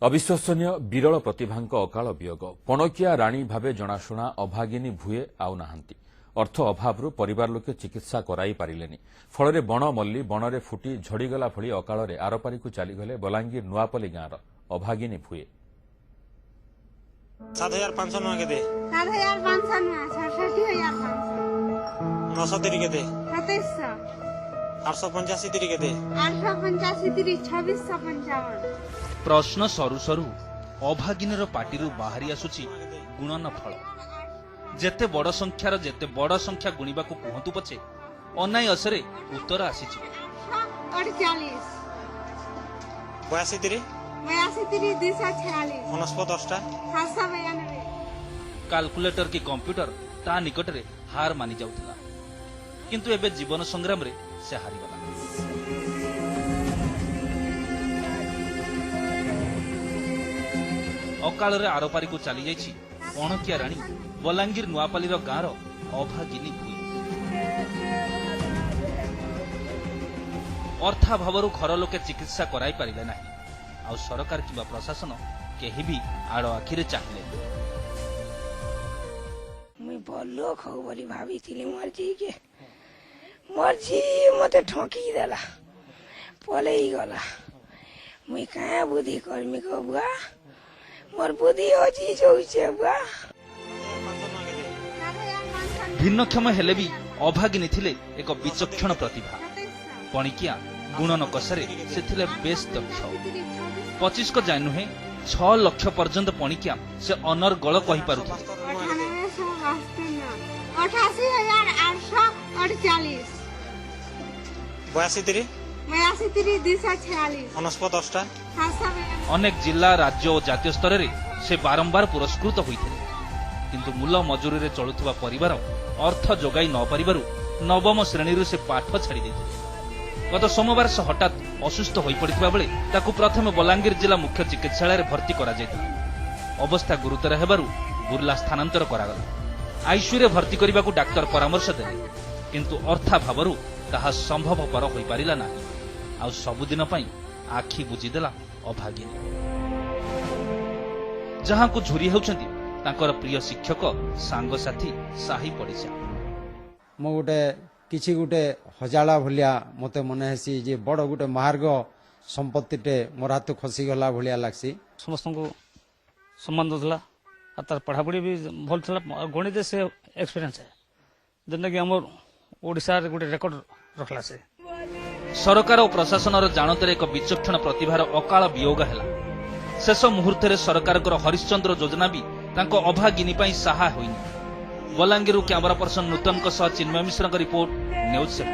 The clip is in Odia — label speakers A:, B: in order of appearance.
A: ଅବିଶ୍ୱସନୀୟ ବିରଳ ପ୍ରତିଭାଙ୍କ ଅକାଳ ବିୟୋଗ। ପଣକିଆ ରାଣୀ ଭାବେ ଜଣାଶୁଣା ଅଭାଗିନୀ ଭୁଏ ଆଉ ନାହାନ୍ତି। ଅର୍ଥ ଅଭାବରୁ ପରିବାର ଲୋକେ ଚିକିତ୍ସା କରାଇ ପାରିଲେନି। ଫଳରେ ବଣ ମଲ୍ଲି ବଣରେ ଫୁଟି ଝଡ଼ିଗଲା ଭଳି ଅକାଳରେ ଆରପାରିକୁ ଚାଲିଗଲେ ବଲାଙ୍ଗୀର ନୂଆପଲ୍ଲୀ ଗାଁର ଅଭାଗିନୀ ଭୁଏ।
B: 7500 ନୂଆ କେତେ?
C: 7500 ନୂଆ 67,500।
B: 900 ତିରି କେତେ?
C: 2700।
B: 885 ତିରି କେତେ?
C: 885 ତିରି 2655।
D: ପ୍ରଶ୍ନ ସରୁ ସରୁ ଅଭାଗିନୀର ପାଟିରୁ ବାହାରି ଆସୁଛି ଗୁଣନ ଫଳ। ଯେତେ ବଡ଼ ସଂଖ୍ୟାର ଯେତେ ବଡ଼ ସଂଖ୍ୟା ଗୁଣିବାକୁ କୁହନ୍ତୁ ପଛେ, ଅନାୟାସରେ ଉତ୍ତର ଆସିଯିବ।
C: 848।
B: 82 ତିରି?
C: 82 ତିରି 246।
B: 99 ଦଶଟା?
C: 792।
D: କାଲକୁଲେଟର କି କମ୍ପ୍ୟୁଟର ତା ନିକଟରେ ହାର ମାନି ଯାଉଥିଲା, କିନ୍ତୁ ଏବେ ଜୀବନ ସଂଗ୍ରାମରେ ସେ ହାରିଗଲା। ଅକାଳରେ ଆରପାରିକୁ ଚାଲିଯାଇଛି ଅଣକିଆ ରାଣୀ ବଲାଙ୍ଗୀର ନୂଆପାଲିର ଗାଁର ଅଭାଗିନୀ ଭୁଇ। ଅର୍ଥାଭାବରୁ ଘର ଲୋକେ ଚିକିତ୍ସା କରାଇ ପାରିଲେ ନାହିଁ, ଆଉ ସରକାର କିମ୍ବା ପ୍ରଶାସନ କେହି ବି ଆଡ଼ ଆଖିରେ ଚାହିଁଲେନି।
E: ମୁଇଁ ବଡ଼ ଲୋକ ହଉ ବୋଲି ଭାବିଥିଲି ମୋର୍ ଝିକେ। ମୋର୍ ଝି ମତେ ଠକି ଦେଲା, ପଲେଇ ଗଲା। ମୁଇଁ କାଁ ବୁଦ୍ଧି କରମି ଗୋ ବୁଆ? ମୋର୍ ବୁଦ୍ଧି ହଜି ଯାଉଛେ ବୁଆ।
D: ଭିନ୍ନକ୍ଷମ ହେଲେ ବି ଅଭାଗିନୀ ଥିଲେ ଏକ ବିଚକ୍ଷଣ ପ୍ରତିଭା। ପଣିକିଆ ଗୁଣନ କଷାରେ ସେ ଥିଲେ ବେଶ୍ ଦକ୍ଷ। 25 ଯାଏ ନୁହେଁ, 6 ଲକ୍ଷ ପର୍ଯ୍ୟନ୍ତ ପଣିକିଆ ସେ ଅନର୍ଗଳ କହିପାରୁଥିଲେ।
C: 98 ବାସ୍ତନ 88,848।
B: 82 ତିରି?
C: 82 ତିରି 246।
B: 99 ଦଶଟା?
C: 792।
D: ଅନେକ ଜିଲ୍ଲା, ରାଜ୍ୟ ଓ ଜାତୀୟ ସ୍ତରରେ ସେ ବାରମ୍ବାର ପୁରସ୍କୃତ ହୋଇଥିଲେ। କିନ୍ତୁ ମୂଲ ମଜୁରୀରେ ଚଳୁଥିବା ପରିବାର ଅର୍ଥ ଯୋଗାଇ ନ ପାରିବାରୁ ନବମ ଶ୍ରେଣୀରୁ ସେ ପାଠ ଛାଡ଼ି ଦେଇଥିଲେ। ଗତ ସୋମବାର ସେ ହଠାତ୍ ଅସୁସ୍ଥ ହୋଇପଡ଼ିଥିବା ବେଳେ ତାକୁ ପ୍ରଥମେ ବଲାଙ୍ଗୀର ଜିଲ୍ଲା ମୁଖ୍ୟ ଚିକିତ୍ସାଳୟରେ ଭର୍ତ୍ତି କରାଯାଇଥିଲା। ଅବସ୍ଥା ଗୁରୁତର ହେବାରୁ ବୁର୍ଲା ସ୍ଥାନାନ୍ତର କରାଗଲା। ଆଇସିୟୁରେ ଭର୍ତ୍ତି କରିବାକୁ ଡାକ୍ତର ପରାମର୍ଶ ଦେଲେ, କିନ୍ତୁ ଅର୍ଥାଭାବରୁ ତାହା ସମ୍ଭବପର ହୋଇପାରିଲା ନାହିଁ। ଆଉ ସବୁଦିନ ପାଇଁ ଆଖି ବୁଜିଦେଲା ଅଭାଗିନୀ। ଯାହାଙ୍କୁ ଝୁରି ହେଉଛନ୍ତି ତାଙ୍କର ପ୍ରିୟ ଶିକ୍ଷକ, ସାଙ୍ଗସାଥୀ, ସାହି ପଡ଼ିଶା।
F: ମୁଁ ଗୋଟେ କିଛି ଗୋଟେ ହଜାଲା ଭଳିଆ ମୋତେ ମନେ ହେସି ଯେ ବଡ଼ ଗୋଟେ ମହାର୍ଘ ସମ୍ପତ୍ତିଟେ ମୋର ହାତ ଖସିଗଲା ଭଳିଆ ଲାଗ୍ସି।
G: ସମସ୍ତଙ୍କୁ ସମ୍ମାନ ଦେଉଥିଲା ଆଉ ତାର ପଢ଼ାପଢ଼ି ବି ଭଲ ଥିଲା ଆଉ ଗଣିତରେ ସେ ଏକ୍ସପିରିଏନ୍ସ, ଯେନ୍ଟାକି ଆମର ଓଡ଼ିଶାରେ ଗୋଟେ ରେକର୍ଡ ରଖିଲା ସେ।
D: ସରକାର ଓ ପ୍ରଶାସନର ଜାଣତରେ ଏକ ବିଚକ୍ଷଣ ପ୍ରତିଭାର ଅକାଳ ବିୟୋଗ ହେଲା। ଶେଷ ମୁହୂର୍ତ୍ତରେ ସରକାରଙ୍କର ହରିଶ୍ଚନ୍ଦ୍ର ଯୋଜନା ବି ତାଙ୍କ ଅଭାଗିନୀ ପାଇଁ ସାହା ହୋଇନି। ବଲାଙ୍ଗୀରରୁ କ୍ୟାମେରା ପର୍ସନ ନୂତନଙ୍କ ସହ ଚିନ୍ମୟ ମିଶ୍ରଙ୍କ ରିପୋର୍ଟ, ନ୍ୟୁଜ୍ 7।